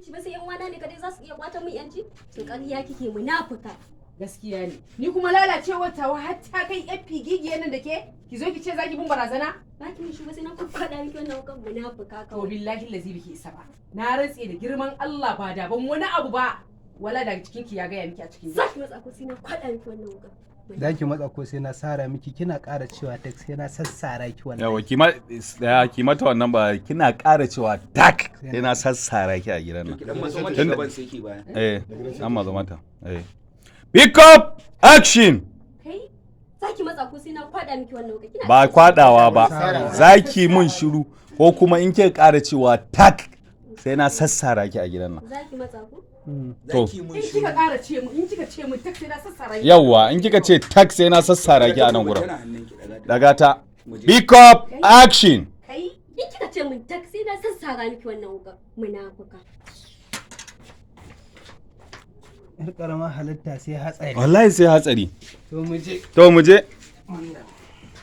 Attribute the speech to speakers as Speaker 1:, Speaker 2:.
Speaker 1: Shi ba sai yan uwana ne kadai za su iya kwata min yanci? To ƙarya kike, munafuka.
Speaker 2: Gaskiya ne. Ni kuma lalacewar tawa har ta kai yan figigiyar nan da ke ki zo ki ce zaki bin barazana.
Speaker 1: Ba ki min shi ba sai na kwakwada miki wannan wukan, munafuka
Speaker 2: To
Speaker 1: kawai.
Speaker 2: billahi lazi biki isa ba. Na rantse da girman Allah, ba daban wani abu ba. Wala daga cikin ki ya gaya miki a cikin
Speaker 1: Za ki matsa ko sai na kwada miki wannan wukan?
Speaker 3: Za ki matsa ko sai na sara miki? Kina ƙara cewa tak sai na sassara ki wallahi.
Speaker 4: Yawa, ki ma tsaya, ki mata wannan ba kina ƙara cewa tak sai na sassara ki a gidan nan.
Speaker 5: Ki dan matso mata gaban, sai ki baya.
Speaker 4: Eh, an mazo mata. Eh, pick up, action.
Speaker 1: Kai, za ki matsa ko sai na kwada miki wannan wukan? Kina
Speaker 4: Ba kwadawa ba, za ki mun shiru ko kuma in kika ƙara cewa tak sai na sassara ki a gidan nan.
Speaker 1: Za ki matsa ko?
Speaker 4: To.
Speaker 5: Zaki mun
Speaker 2: In
Speaker 5: shiru.
Speaker 2: kika ƙara ce mu, in kika ce mu tak sai na sassara ki.
Speaker 4: Yawwa, in kika ce tak sai na sassara ki a nan gurin.
Speaker 5: Tana hannun ki, daga ta.
Speaker 4: Daga ta.
Speaker 5: Mu je.
Speaker 4: Pick up, action.
Speaker 2: Kai.
Speaker 1: In kika ce min tak sai na sassara miki wannan wukan, munafuka.
Speaker 3: Yar ƙaramar halitta sai hatsari.
Speaker 4: Wallahi sai hatsari.
Speaker 3: To mu je.
Speaker 4: To mu je.